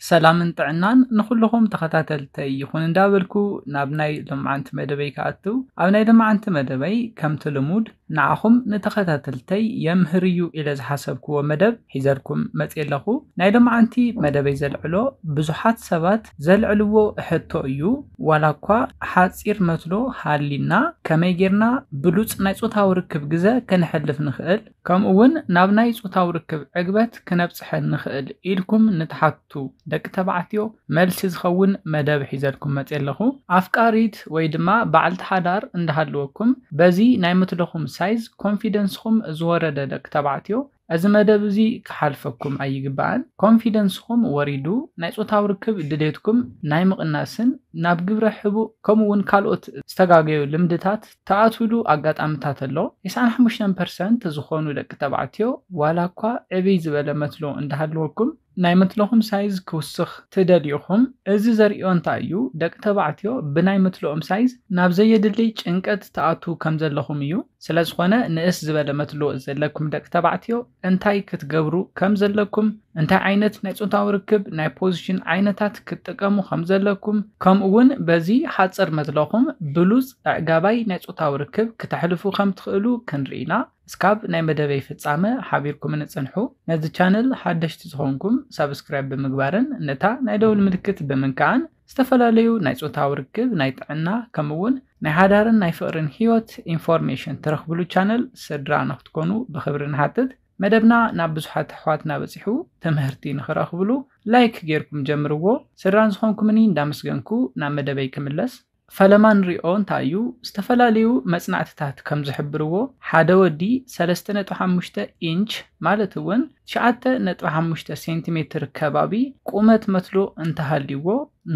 ሰላምን ጥዕናን ንኹልኹም ተኸታተልተይ ይኹን እንዳበልኩ ናብ ናይ ሎምዓንቲ መደበይ ክኣትው፣ ኣብ ናይ ሎምዓንቲ መደበይ ከምቲ ልሙድ ንዓኹም ንተኸታተልተይ የምህር እዩ ኢለ ዝሓሰብክዎ መደብ ሒዘልኩም መፅየ ኣለኹ። ናይ ሎምዓንቲ መደበይ ዘልዕሎ ብዙሓት ሰባት ዘልዕልዎ ሕቶ እዩ። ዋላ እኳ ሓፂር መትሎ ሃሊና ከመይ ጌርና ብሉፅ ናይ ፆታዊ ርክብ ግዘ ከነሕልፍ ንኽእል፣ ከምኡ እውን ናብ ናይ ፆታዊ ርክብ ዕግበት ክነብፅሐ ንኽእል ኢልኩም ንትሓቱ ደቂ ተባዕትዮ መልሲ ዝኸውን መደብ ሒዘልኩም መፅየ ኣለኹ። ኣፍቃሪት ወይ ድማ በዓልቲ ሓዳር እንዳሃለወኩም በዚ ናይ መትሎኹም ሳይዝ ኮንፊደንስኹም ዝወረደ ደቂ ተባዕትዮ፣ እዚ መደብ እዚ ክሓልፈኩም ኣይግባእን። ኮንፊደንስኹም ወሪዱ ናይ ፆታዊ ርክብ ድሌትኩም ናይ ምቕናስን ናብ ግብረ ሕቡእ ከምኡ እውን ካልኦት ዝተጋገዩ ልምድታት ትኣትውሉ ኣጋጣምታት ኣሎ። ተስዓን ሓሙሽተን ፐርሰንት ዝኾኑ ደቂ ተባዕትዮ ዋላ እኳ ዕብይ ዝበለ መትሎ እንዳሃለወኩም ናይ መትሎኹም ሳይዝ ክውስኽ ትደልዩ ኢኹም። እዚ ዘርእዮ እንታይ እዩ? ደቂ ተባዕትዮ ብናይ መትሎኦም ሳይዝ ናብ ዘየድሊ ጭንቀት ትኣትዉ ከም ዘለኹም እዩ። ስለ ዝኾነ ንእስ ዝበለ መትሎ ዘለኩም ደቂ ተባዕትዮ እንታይ ክትገብሩ ከም ዘለኩም፣ እንታይ ዓይነት ናይ ፆታዊ ርክብ ናይ ፖዚሽን ዓይነታት ክትጥቀሙ ከም ዘለኩም፣ ከምኡ እውን በዚ ሓፂር መትሎኹም ብሉፅ ኣዕጋባይ ናይ ፆታዊ ርክብ ክተሕልፉ ከም ትኽእሉ ክንርኢ ኢና። እስካብ ናይ መደበይ ፍጻመ ሓቢርኩምኒ ጽንሑ። ነዚ ቻነል ሓደሽቲ ዝኾንኩም ሳብስክራይብ ብምግባርን ነታ ናይ ደውል ምልክት ብምንካዕን ዝተፈላለዩ ናይ ጾታዊ ርክብ፣ ናይ ጥዕና፣ ከምኡ እውን ናይ ሓዳርን ናይ ፍቕርን ህይወት ኢንፎርሜሽን ትረኽብሉ ቻነል ስድራ ንክትኮኑ ብኽብሪ ንሓትት። መደብና ናብ ብዙሓት ኣሕዋትና በጺሑ ትምህርቲ ንኽረኽብሉ ላይክ ጌርኩም ጀምርዎ። ስድራን ዝኾንኩምኒ እንዳመስገንኩ ናብ መደበይ ክምለስ። ፈለማ ንሪኦ እንታይ እዩ? ዝተፈላለዩ መጽናዕትታት ከም ዝሕብርዎ፣ ሓደ ወዲ ሰለስተ ነጥቢ ሓሙሽተ ኢንች፣ ማለት እውን ትሽዓተ ነጥቢ ሓሙሽተ ሴንቲሜትር ከባቢ ቁመት መትሎ እንተሃልይዎ፣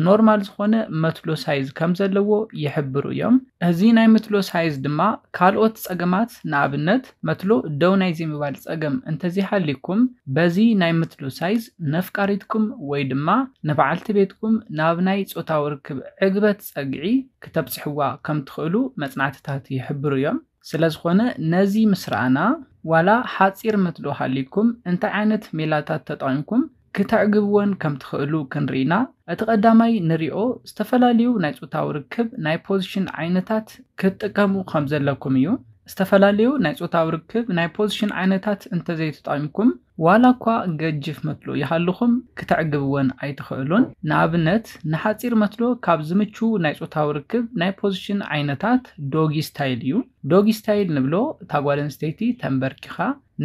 ኖርማል ዝኾነ መትሎ ሳይዝ ከም ዘለዎ ይሕብሩ እዮም። እዚ ናይ መትሎ ሳይዝ ድማ ካልኦት ጸገማት፣ ንኣብነት መትሎ ደው ናይ ዘይምባል ጸገም እንተዘይሃልይኩም፣ በዚ ናይ መትሎ ሳይዝ ነፍቃሪትኩም ወይ ድማ ንበዓልቲ ቤትኩም ናብ ናይ ጾታዊ ርክብ ዕግበት ጸግዒ ክተብጽሕዋ ከም ትኽእሉ መጽናዕትታት ይሕብሩ እዮም። ስለ ዝኾነ ነዚ ምስ ረኣና፣ ዋላ ሓጺር መትሎ ሃልይኩም እንታይ ዓይነት ሜላታት ተጠቒምኩም ክተዕግብወን ከም ትኽእሉ ክንርኢ ኢና። እቲ ቀዳማይ ንሪኦ ዝተፈላለዩ ናይ ጾታዊ ርክብ ናይ ፖዚሽን ዓይነታት ክትጥቀሙ ከም ዘለኩም እዩ። ዝተፈላለዩ ናይ ጾታዊ ርክብ ናይ ፖዚሽን ዓይነታት እንተዘይተጠቒምኩም፣ ዋላ እኳ ገጅፍ መትሎ ይሃልኹም ክተዕግብወን ኣይትኽእሉን። ንኣብነት ንሓጺር መትሎ ካብ ዝምችዉ ናይ ጾታዊ ርክብ ናይ ፖዚሽን ዓይነታት ዶጊ ስታይል እዩ። ዶጊ ስታይል ንብሎ እታ ጓል ኣንስተይቲ ተንበርኪኻ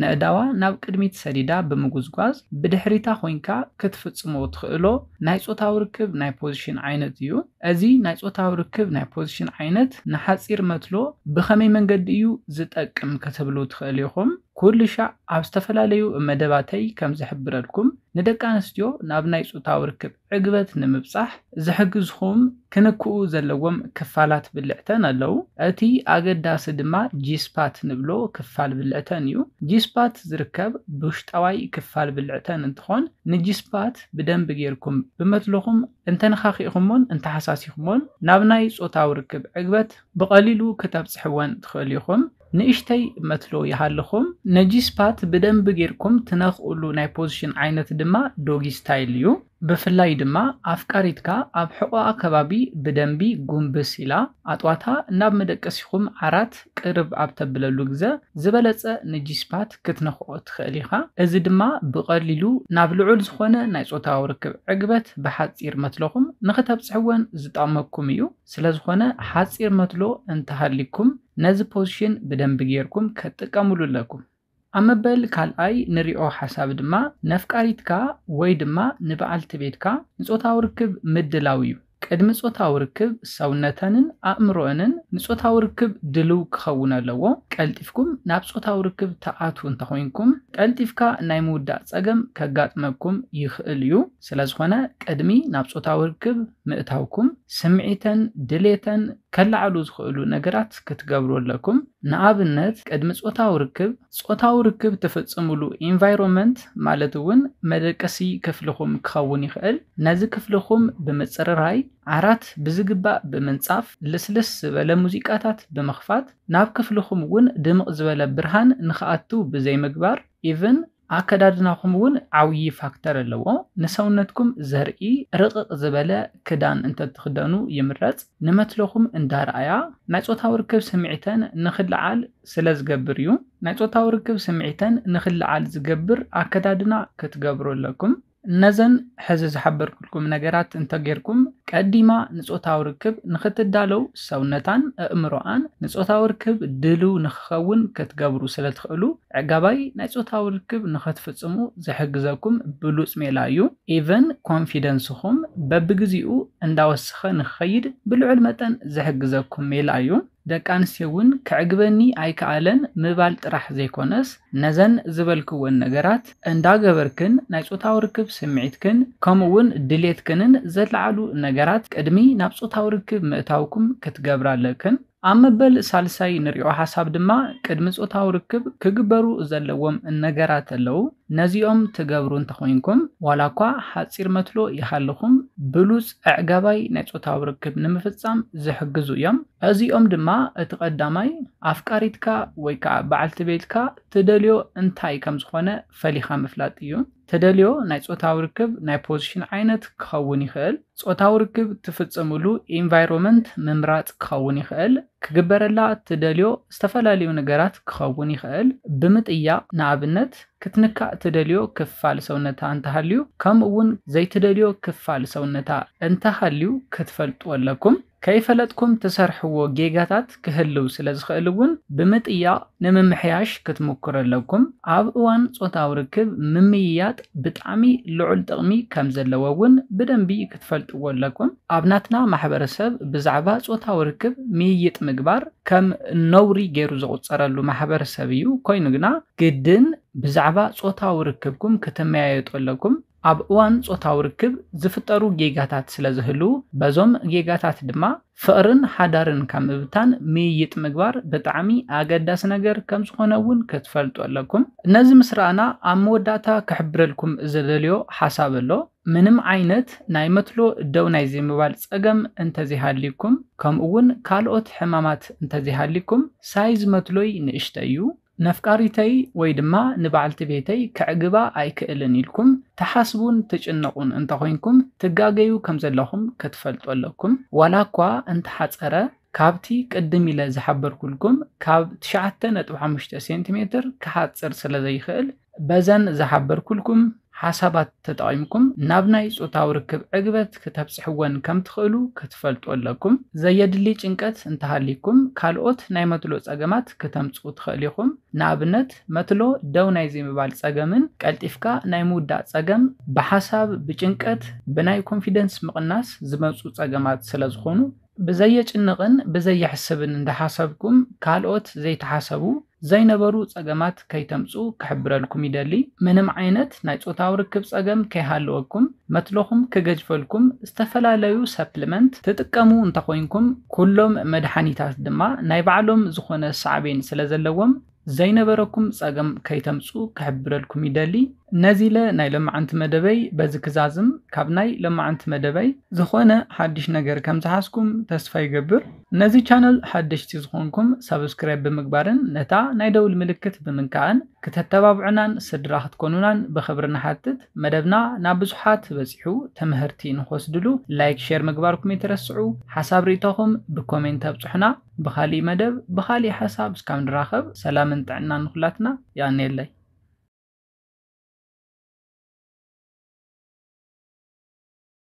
ነእዳዋ ናብ ቅድሚት ሰዲዳ ብምጉዝጓዝ ብድሕሪታ ኮይንካ ክትፍጽሞ ትኽእሎ ናይ ጾታዊ ርክብ ናይ ፖዚሽን ዓይነት እዩ። እዚ ናይ ጾታዊ ርክብ ናይ ፖዚሽን ዓይነት ንሓጺር መትሎ ብኸመይ መንገዲ እዩ ዝጠቅም ክትብሉ ትኽእሉ ኢኹም። ኩሉ ሻዕ ኣብ ዝተፈላለዩ መደባተይ ከም ዝሕብረልኩም፣ ንደቂ ኣንስትዮ ናብ ናይ ጾታዊ ርክብ ዕግበት ንምብጻሕ ዝሕግዝኹም ክንክኡ ዘለዎም ክፋላት ብልዕተን ኣለዉ። እቲ ኣገዳሲ ድማ ጂስፓት ንብሎ ክፋል ብልዕተን እዩ። ጂስፓት ዝርከብ ብውሽጣዋይ ክፋል ብልዕተን እንትኾን፣ ንጂስፓት ብደንቢ ጌርኩም ብመትልኹም እንተነኻኺእኹሞን እንተሓሳሲኹሞን ናብ ናይ ጾታዊ ርክብ ዕግበት ብቐሊሉ ክተብጽሕወን ትኽእሉ ኢኹም። ንእሽተይ መትሎ ይሃልኹም፣ ነጂስፓት ብደንቢ ጌርኩም ትነኽእሉ ናይ ፖዚሽን ዓይነት ድማ ዶጊ ስታይል እዩ። ብፍላይ ድማ ኣፍቃሪትካ ኣብ ሕቖኣ ከባቢ ብደንቢ ጉንብስ ኢላ ኣጥዋታ ናብ መደቀሲኹም ዓራት ቅርብ ኣብ ተብለሉ ግዘ ዝበለጸ ንጂስፓት ክትነኽኦ ትኽእል ኢኻ። እዚ ድማ ብቐሊሉ ናብ ልዑል ዝኾነ ናይ ጾታዊ ርክብ ዕግበት ብሓጺር መትሎኹም ንኽተብጽሕወን ዝጠቕመኩም እዩ። ስለ ዝኾነ ሓጺር መትሎ እንተሃልይኩም ነዚ ፖዚሽን ብደንቢ ጌርኩም ክትጥቀምሉ ኣለኩም። ኣብ መበል ካልኣይ ንሪኦ ሓሳብ ድማ ነፍቃሪትካ ወይ ድማ ንበዓልቲ ቤትካ ንጾታዊ ርክብ ምድላው እዩ። ቅድሚ ጾታዊ ርክብ ሰውነተንን ኣእምሮአንን ንጾታዊ ርክብ ድልው ክኸውን ኣለዎ። ቀልጢፍኩም ናብ ጾታዊ ርክብ ትኣትዉ እንተኾይንኩም፣ ቀልጢፍካ ናይ ምውዳእ ጸገም ከጋጥመኩም ይኽእል እዩ። ስለ ዝኾነ፣ ቅድሚ ናብ ጾታዊ ርክብ ምእታውኩም፣ ስምዒተን ድሌተን ከለዓዕሉ ዝኽእሉ ነገራት ክትገብሩ ኣለኩም። ንኣብነት፣ ቅድሚ ጾታዊ ርክብ፣ ጾታዊ ርክብ ትፍጽምሉ ኢንቫይሮንመንት፣ ማለት እውን መደቀሲ ክፍልኹም ክኸውን ይኽእል። ነዚ ክፍልኹም ብምጽርራይ፣ ዓራት ብዝግባእ ብምንጻፍ፣ ልስልስ ዝበለ ሙዚቃታት ብምኽፋት፣ ናብ ክፍልኹም እውን ድምቕ ዝበለ ብርሃን ንኽኣቱ ብዘይምግባር፣ ኢቭን ኣከዳድናኹም እውን ዓብዪ ፋክተር ኣለዎ። ንሰውነትኩም ዘርኢ ርቕቕ ዝበለ ክዳን እንተትኽደኑ ይምረጽ። ንመትሎኹም እንዳረኣያ ናይ ጾታዊ ርክብ ስምዒተን ንኽለዓል ስለ ዝገብር እዩ። ናይ ጾታዊ ርክብ ስምዒተን ንኽለዓል ዝገብር ኣከዳድና ክትገብሩ ኣለኩም። ነዘን ሕዚ ዝሓበርኩልኩም ነገራት እንተጌርኩም ቀዲማ ንጾታዊ ርክብ ንኽትዳለው ሰውነታን ኣእምሮኣን ንጾታዊ ርክብ ድልው ንኽኸውን ክትገብሩ ስለ ትኽእሉ ዕጋባይ ናይ ጾታዊ ርክብ ንኽትፍጽሙ ዝሕግዘኩም ብሉጽ ሜላ እዩ። ኢቨን ኮንፊደንስኹም በብግዚኡ እንዳወሰኸ ንኽኸይድ ብልዑል መጠን ዝሕግዘኩም ሜላ እዩ። ደቂ ኣንስትዮ እውን ክዕግበኒ ኣይከኣለን ምባል ጥራሕ ዘይኮነስ ነዘን ዝበልክወን ነገራት እንዳገበርክን ናይ ጾታዊ ርክብ ስምዒትክን ከምኡ እውን ድሌትክንን ዘለዓሉ ነገራት ቅድሚ ናብ ጾታዊ ርክብ ምእታውኩም ክትገብራ ኣለክን። ኣብ መበል ሳልሳይ ንሪኦ ሓሳብ ድማ ቅድሚ ጾታዊ ርክብ ክግበሩ ዘለዎም ነገራት ኣለዉ። ነዚኦም ትገብሩ እንተኾይንኩም ዋላ እኳ ሓፂር መትሎ ይሃልኹም ብሉፅ ኣዕጋባይ ናይ ጾታዊ ርክብ ንምፍፃም ዝሕግዙ እዮም። እዚኦም ድማ እቲ ቀዳማይ ኣፍቃሪትካ ወይ ከዓ በዓልቲ ቤትካ ትደልዮ እንታይ ከም ዝኾነ ፈሊኻ ምፍላጥ እዩ። ትደልዮ ናይ ጾታዊ ርክብ ናይ ፖዚሽን ዓይነት ክኸውን ይኽእል። ጾታዊ ርክብ ትፍጽምሉ ኢንቫይሮመንት ምምራጽ ክኸውን ይኽእል። ክግበረላ ትደልዮ ዝተፈላለዩ ነገራት ክኸውን ይኽእል። ብምጥያቕ ንኣብነት ክትንካእ ትደልዮ ክፋል ሰውነታ እንተሃልዩ ከምኡ እውን ዘይትደልዮ ክፋል ሰውነታ እንተሃልዩ ክትፈልጡ ኣለኩም። ከይፈለጥኩም ትሰርሕዎ ጌጋታት ክህልው ስለ ዝኽእል እውን ብምጥያቕ ንምምሕያሽ ክትምኩሩ ኣለኩም። ኣብ እዋን ጾታዊ ርክብ ምምይያጥ ብጣዕሚ ልዑል ጥቕሚ ከም ዘለዎ እውን ብደንቢ ክትፈልጥዎ ኣለኩም። ኣብ ናትና ማሕበረሰብ ብዛዕባ ጾታዊ ርክብ ምይይጥ ምግባር ከም ነውሪ ገይሩ ዝቑጸረሉ ማሕበረሰብ እዩ። ኮይኑ ግና ግድን ብዛዕባ ጾታዊ ርክብኩም ክትመያየጡ ኣለኩም። ኣብ እዋን ጾታዊ ርክብ ዝፍጠሩ ጌጋታት ስለ ዝህልዉ በዞም ጌጋታት ድማ ፍቕርን ሓዳርን ካብ ምብታን ምይይጥ ምግባር ብጣዕሚ ኣገዳሲ ነገር ከም ዝኾነ እውን ክትፈልጡ ኣለኩም። ነዚ ምስ ረኣና ኣብ መወዳእታ ክሕብረልኩም ዝደልዮ ሓሳብ ኣሎ። ምንም ዓይነት ናይ መትሎ ደው ናይ ዘይምባል ጸገም እንተዘይሃልዩኩም ከምኡ እውን ካልኦት ሕማማት እንተዘይሃልዩኩም ሳይዝ መትሎይ ንእሽተይ እዩ። ነፍቃሪተይ ወይ ድማ ንበዓልቲ ቤተይ ከዕግባ ኣይክእልን ኢልኩም ትሓስቡን ትጭነቑን እንተኾይንኩም ትጋገዩ ከም ዘለኹም ክትፈልጡ ኣለኩም። ዋላ እኳ እንተሓጸረ ካብቲ ቅድም ኢለ ዝሓበርኩልኩም ካብ ትሽዓተ ነጥቢ ሓሙሽተ ሴንቲሜትር ክሓጽር ስለ ዘይኽእል በዘን ዝሓበርኩልኩም ሓሳባት ተጠቒምኩም ናብ ናይ ጾታዊ ርክብ ዕግበት ክተብጽሕወን ከም ትኽእሉ ክትፈልጡ ኣለኩም። ዘየድሊ ጭንቀት እንተሃሊኩም ካልኦት ናይ መትሎ ጸገማት ክተምጽኡ ትኽእል ኢኹም። ንኣብነት መትሎ ደው ናይ ዘይምባል ጸገምን ቀልጢፍካ ናይ ምውዳእ ጸገም ብሓሳብ ብጭንቀት ብናይ ኮንፊደንስ ምቕናስ ዝመጹ ጸገማት ስለ ዝኾኑ ብዘየጭንቕን ብዘየሕስብን እንዳሓሰብኩም ካልኦት ዘይተሓሰቡ ዘይነበሩ ጸገማት ከይተምጹ ክሕብረልኩም ይደሊ። ምንም ዓይነት ናይ ጾታዊ ርክብ ጸገም ከይሃለወኩም መትለኹም ክገጅፈልኩም ዝተፈላለዩ ሰፕልመንት ትጥቀሙ እንተኾይንኩም ኩሎም መድሓኒታት ድማ ናይ ባዕሎም ዝኾነ ሳዕቤን ስለ ዘለዎም ዘይነበረኩም ጸገም ከይተምጹ ክሕብረልኩም ይደሊ። ነዚ ኢለ ናይ ሎማዓንቲ መደበይ በዚ ክዛዝም ካብ ናይ ሎማዓንቲ መደበይ ዝኾነ ሓድሽ ነገር ከም ዝሓዝኩም ተስፋ ይገብር። ነዚ ቻነል ሓደሽቲ ዝኾንኩም ሳብስክራይብ ብምግባርን ነታ ናይ ደውል ምልክት ብምንካእን ክተተባብዑናን ስድራ ክትኮኑናን ብኽብሪ ንሓትት። መደብና ናብ ብዙሓት በጺሑ ትምህርቲ ንክወስድሉ ላይክ ሼር ምግባርኩም ይትረስዑ። ሓሳብ ርእይቶኹም ብኮሜንት ኣብጽሑና። ብኻሊእ መደብ ብኻሊእ ሓሳብ እስካብ ንራኸብ ሰላምን ጥዕናን ንኹላትና። የቐንየለይ።